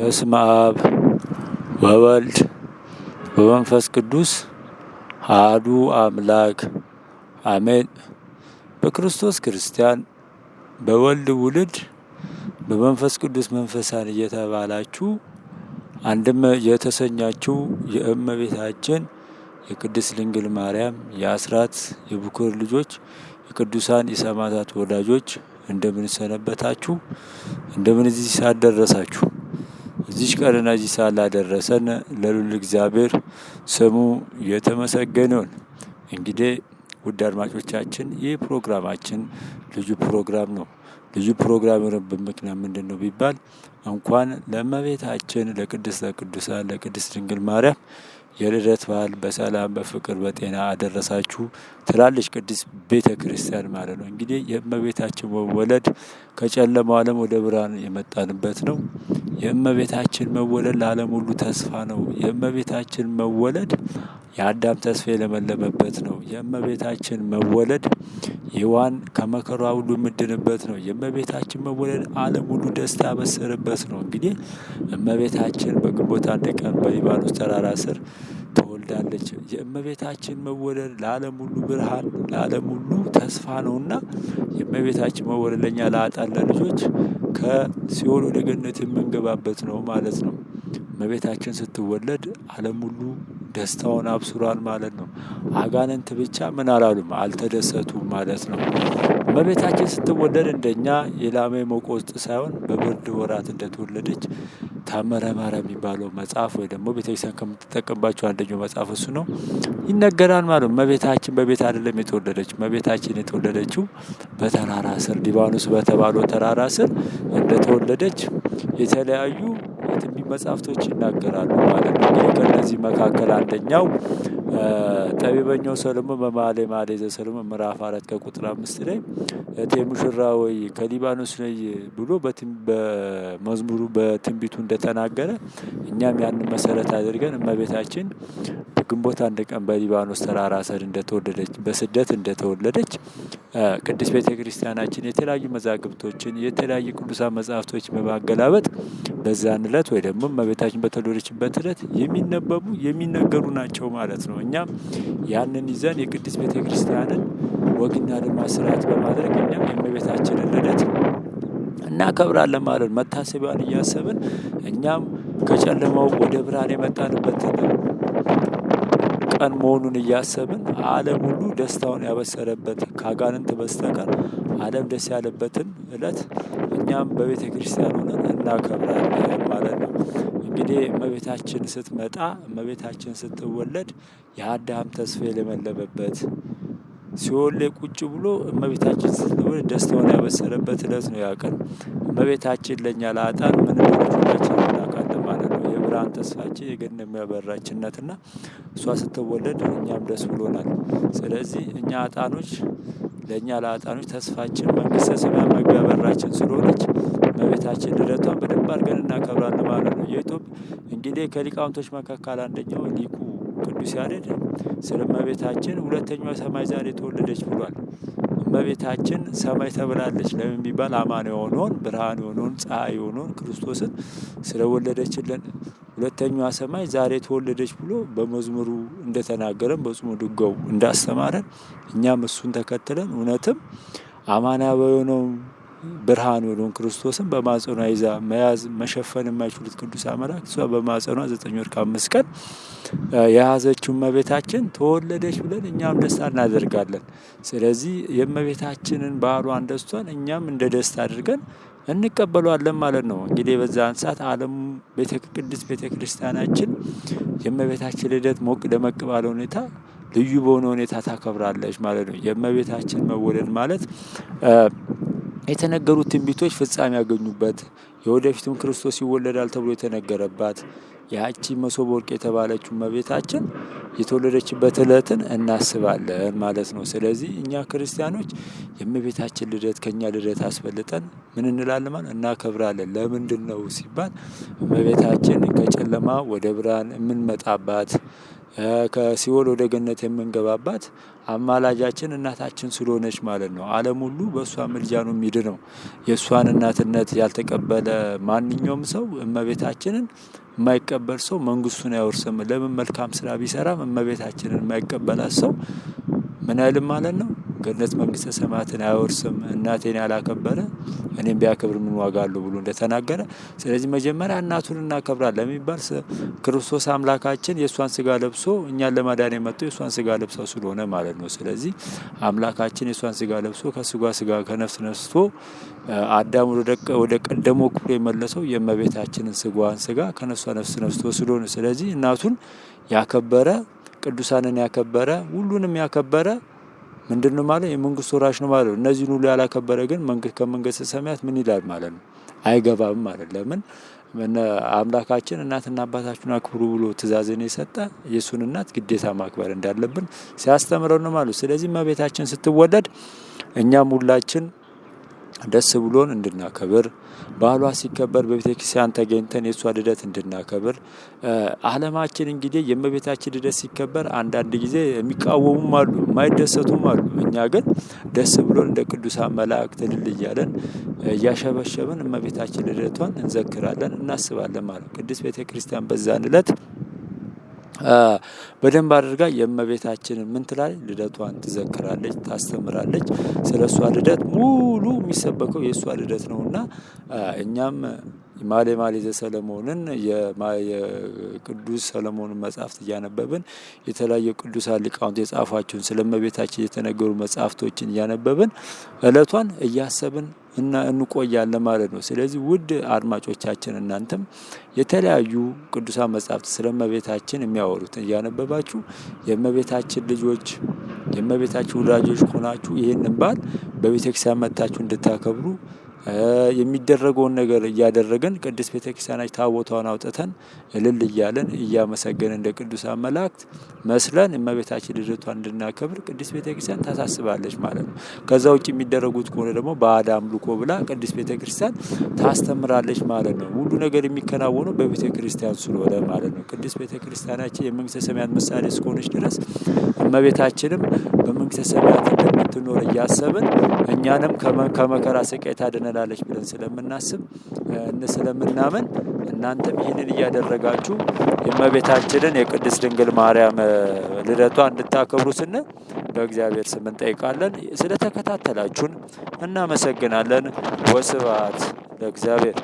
በስመ አብ ወወልድ ወመንፈስ ቅዱስ አሐዱ አምላክ አሜን። በክርስቶስ ክርስቲያን፣ በወልድ ውልድ፣ በመንፈስ ቅዱስ መንፈሳን እየተባላችሁ አንድም የተሰኛችሁ የእመቤታችን የቅድስት ድንግል ማርያም የአስራት የበኩር ልጆች፣ የቅዱሳን የሰማዕታት ወዳጆች፣ እንደምን ሰነበታችሁ? እንደምን እዚህ ሰዓት ደረሳችሁ? እዚች ቀንና እዚህ ሰዓት ላደረሰን ለልዑል እግዚአብሔር ስሙ የተመሰገነ ይሁን። እንግዲህ ውድ አድማጮቻችን፣ ይህ ፕሮግራማችን ልዩ ፕሮግራም ነው። ልዩ ፕሮግራም የሆነበት ምክንያት ምንድን ነው ቢባል፣ እንኳን ለእመቤታችን ለቅድስተ ቅዱሳን ለቅድስት ድንግል ማርያም የልደት በዓል በሰላም፣ በፍቅር፣ በጤና አደረሳችሁ ትላለች ቅድስት ቤተ ክርስቲያን ማለት ነው። እንግዲህ የእመቤታችን መወለድ ከጨለማው ዓለም ወደ ብርሃን የመጣንበት ነው። የእመቤታችን መወለድ ለዓለም ሁሉ ተስፋ ነው። የእመቤታችን መወለድ የአዳም ተስፋ የለመለመበት ነው። የእመቤታችን መወለድ ሔዋን ከመከሯ ሁሉ የምድንበት ነው። የእመቤታችን መወለድ ዓለም ሁሉ ደስታ ያበሰረበት ነው። እንግዲህ እመቤታችን በግንቦት 1 ቀን በሊባኖስ ተራራ ስር ተወልዳለች። የእመቤታችን መወለድ ለዓለም ሁሉ ብርሃን፣ ለዓለም ሁሉ ተስፋ ነውና የእመቤታችን መወለድ ለእኛ ለኃጥአን ልጆች ከሲኦል ወደ ገነት የምንገባበት ነው ማለት ነው። እመቤታችን ስትወለድ ዓለም ሁሉ ደስታውን አብስሯል ማለት ነው። አጋንንት ብቻ ምን አላሉም፣ አልተደሰቱም ማለት ነው። እመቤታችን ስትወለድ እንደኛ የላመ ሞቆ ውስጥ ሳይሆን በብርድ ወራት እንደተወለደች ታምረ ማርያም የሚባለው መጽሐፍ ወይ ደግሞ ቤተክርስቲያን ከምትጠቀምባቸው አንደኛው መጽሐፍ እሱ ነው፣ ይነገራል ማለት ነው። እመቤታችን በቤት አይደለም የተወለደችው። እመቤታችን የተወለደችው በተራራ ስር፣ ሊባኖስ በተባለው ተራራ ስር እንደተወለደች የተለያዩ የትንቢት መጽሐፍቶች ይናገራሉ ማለት ነው። እንግዲህ ከእነዚህ መካከል አንደኛው ጠቢበኛው ሰሎሞን በመኃልየ መኃልይ ዘሰሎሞን ምዕራፍ 4 ከቁጥር 5 ላይ "እቴ ሙሽራ ወይ ከሊባኖስ ነይ" ብሎ በመዝሙሩ በትንቢቱ እንደተናገረ፣ እኛም ያንን መሰረት አድርገን እመቤታችን ግንቦት 1 ቀን በሊባኖስ ተራራ ስር እንደተወለደች፣ በስደት እንደተወለደች ቅድስት ቤተ ክርስቲያናችን የተለያዩ መዛግብቶችን፣ የተለያዩ ቅዱሳን መጽሐፍቶች በማገላበጥ በዛን እለት ወይ ደግሞ እመቤታችን በተወለደችበት እለት የሚነበቡ የሚነገሩ ናቸው ማለት ነው። እኛም ያንን ይዘን የቅድስት ቤተ ክርስቲያንን ወግና ልማድ ስርዓት በማድረግ እኛም የእመቤታችንን ልደት እናከብራለን ማለት ነው። መታሰቢያዋን እያሰብን እኛም ከጨለማው ወደ ብርሃን የመጣንበትን ቀን መሆኑን እያሰብን፣ ዓለም ሁሉ ደስታውን ያበሰረበት፣ ከአጋንንት በስተቀር ዓለም ደስ ያለበትን እለት እኛም በቤተ ክርስቲያን ሆነን እናከብራለን ማለት ነው። እንግዲህ እመቤታችን ስትመጣ፣ እመቤታችን ስትወለድ የአዳም ተስፋ የለመለመበት፣ ሲኦል ላይ ቁጭ ብሎ እመቤታችን ስትወለድ ደስታውን ያበሰረበት እለት ነው ያ ቀን። እመቤታችን ለእኛ ለኃጥአን ምን እንደሆነች ሁላችንም እናውቃለን ማለት ነው። የብርሃን ተስፋችን፣ የገነት በራችን ናትና እሷ ስትወለድ እኛም ደስ ብሎናል። ስለዚህ እኛ ኃጥአኖች ለእኛ ለኃጥአኖች ተስፋችን፣ መንግስተ ሰማያት መግቢያ በራችን ስለሆነች እመቤታችን ልደቷን በደንብ አድርገን እናከብራለን ማለት ነው። የኢትዮጵያ እንግዲህ ከሊቃውንቶች መካከል አንደኛው ሊቁ ቅዱስ ያሬድ ስለ እመቤታችን "ሁለተኛዋ ሰማይ ዛሬ ተወለደች" ብሏል። እመቤታችን ሰማይ ተብላለች። ለምን ቢባል አማን የሆነውን፣ ብርሃን የሆነውን፣ ፀሐይ የሆነውን ክርስቶስን ስለወለደችልን "ሁለተኛዋ ሰማይ ዛሬ ተወለደች" ብሎ በመዝሙሩ እንደተናገረን፣ በጾመ ድጓው እንዳስተማረን፣ እኛም እሱን ተከትለን እውነትም አማናዊ የሆነው፣ ብርሃን የሆነውን ክርስቶስን በማህፀኗ ይዛ፣ መያዝ መሸፈን የማይችሉት ቅዱሳን መላእክት፣ እሷ በማህፀኗ 9 ወር ከ5 ቀን የያዘችው እመቤታችን ተወለደች ብለን እኛም ደስታ እናደርጋለን። ስለዚህ የእመቤታችንን በዓሏን ደስቷን እኛም እንደ ደስታ አድርገን እንቀበለዋለን ማለት ነው። እንግዲህ በዛን ሰዓት ዓለም ቤተ ቅድስት ቤተ ክርስቲያናችን የእመቤታችን ልደት ሞቅ ደመቅ ባለ ሁኔታ፣ ልዩ በሆነ ሁኔታ ታከብራለች ማለት ነው። የእመቤታችን መወለድ ማለት የተነገሩት ትንቢቶች ፍጻሜ ያገኙበት፣ የወደፊቱም ክርስቶስ ይወለዳል ተብሎ የተነገረባት ያቺ መሶበ ወርቅ የተባለችው እመቤታችን የተወለደችበት እለትን እናስባለን ማለት ነው። ስለዚህ እኛ ክርስቲያኖች የእመቤታችን ልደት ከእኛ ልደት አስበልጠን ምን እንላለን ማለት እናከብራለን። ለምንድነው ሲባል እመቤታችን ከጨለማ ወደ ብርሃን የምንመጣባት ከሲኦል ወደ ገነት የምንገባባት አማላጃችን እናታችን ስለሆነች ማለት ነው። ዓለም ሁሉ በእሷ ምልጃ ነው የሚድነው። የእሷን እናትነት ያልተቀበለ ማንኛውም ሰው፣ እመቤታችንን የማይቀበል ሰው መንግስቱን አይወርስም። ለምን? መልካም ስራ ቢሰራም እመቤታችንን የማይቀበላት ሰው ምን አይልም ማለት ነው? ገነት መንግስተ ሰማያትን አይወርስም። እናቴን ያላከበረ እኔም ቢያከብር ምን ዋጋ አለው ብሎ እንደተናገረ። ስለዚህ መጀመሪያ እናቱን እናከብራለን የሚባል ክርስቶስ አምላካችን የእሷን ስጋ ለብሶ እኛን ለማዳን የመጣው የእሷን ስጋ ለብሶ ስለሆነ ማለት ነው። ስለዚህ አምላካችን የእሷን ስጋ ለብሶ ከስጋ ስጋ ከነፍስ ነስቶ አዳም ወደ ቀደመው ክብሩ የመለሰው የእመቤታችንን ስጋዋን ስጋ ከነፍሷ ነፍስ ነስቶ ስለሆነ፣ ስለዚህ እናቱን ያከበረ፣ ቅዱሳንን ያከበረ፣ ሁሉንም ያከበረ ምንድን ነው ማለት? የመንግስት ወራሽ ነው ማለት ነው። እነዚህን ሁሉ ያላከበረ ግን ከመንግስተ ሰማያት ምን ይላል ማለት ነው? አይገባም ማለት። ለምን? አምላካችን እናትና አባታችሁን አክብሩ ብሎ ትእዛዝን የሰጠ የእሱን እናት ግዴታ ማክበር እንዳለብን ሲያስተምረን ነው ማለት። ስለዚህ እመቤታችን ስትወለድ እኛም ሁላችን ደስ ብሎን እንድናከብር፣ በዓሏ ሲከበር በቤተ ክርስቲያን ተገኝተን የእሷ ልደት እንድናከብር። ዓለማችን እንግዲህ የእመቤታችን ልደት ሲከበር አንዳንድ ጊዜ የሚቃወሙም አሉ፣ የማይደሰቱም አሉ። እኛ ግን ደስ ብሎን እንደ ቅዱሳን መላእክት እልል እያለን እያሸበሸብን እመቤታችን ልደቷን እንዘክራለን፣ እናስባለን ማለት ነው። ቅድስት ቤተ ክርስቲያን በዛን ዕለት በደንብ አድርጋ የእመቤታችንን ምን ትላለች? ልደቷን ትዘክራለች፣ ታስተምራለች። ስለ እሷ ልደት ሙሉ የሚሰበከው የእሷ ልደት ነውና እኛም መኃልየ መኃልይ ዘሰሎሞንን፣ የቅዱስ ሰሎሞንን መጽሐፍት እያነበብን፣ የተለያዩ ቅዱሳን ሊቃውንት የጻፏቸውን ስለ እመቤታችን የተነገሩ መጽሐፍቶችን እያነበብን እለቷን እያሰብን እና እንቆያለን ማለት ነው። ስለዚህ ውድ አድማጮቻችን፣ እናንተም የተለያዩ ቅዱሳን መጽሐፍት ስለ እመቤታችን የሚያወሩትን እያነበባችሁ የእመቤታችን ልጆች፣ የእመቤታችን ወዳጆች ሆናችሁ ይህንን በዓል በቤተክርስቲያን መጥታችሁ እንድታከብሩ፣ የሚደረገውን ነገር እያደረግን ቅድስት ቤተክርስቲያናችን ታቦቷን አውጥተን እልል እያለን እያመሰገን እንደ ቅዱሳን መላእክት መስለን እመቤታችን ልደቷን እንድናከብር ቅድስት ቤተክርስቲያን ታሳስባለች ማለት ነው። ከዛ ውጭ የሚደረጉት ከሆነ ደግሞ ባዕድ አምልኮ ብላ ቅድስት ቤተክርስቲያን ታስተምራለች ማለት ነው። ሁሉ ነገር የሚከናወነው በቤተክርስቲያን ስለሆነ ማለት ነው። ቅድስት ቤተክርስቲያናችን የመንግስተ ሰማያት ምሳሌ እስከሆነች ድረስ እመቤታችንም በመንግስተ ሰማያት እንደምትኖር እያሰብን እኛንም ከመከራ ስቃይ ታድነናለች ብለን ስለምናስብ፣ ስለምናምን እናንተም ይህንን እያደረጋችሁ የእመቤታችንን የቅድስት ድንግል ማርያም ልደቷ እንድታከብሩ ስንል በእግዚአብሔር ስም እንጠይቃለን። ስለተከታተላችሁን እናመሰግናለን። ወስብሐት ለእግዚአብሔር።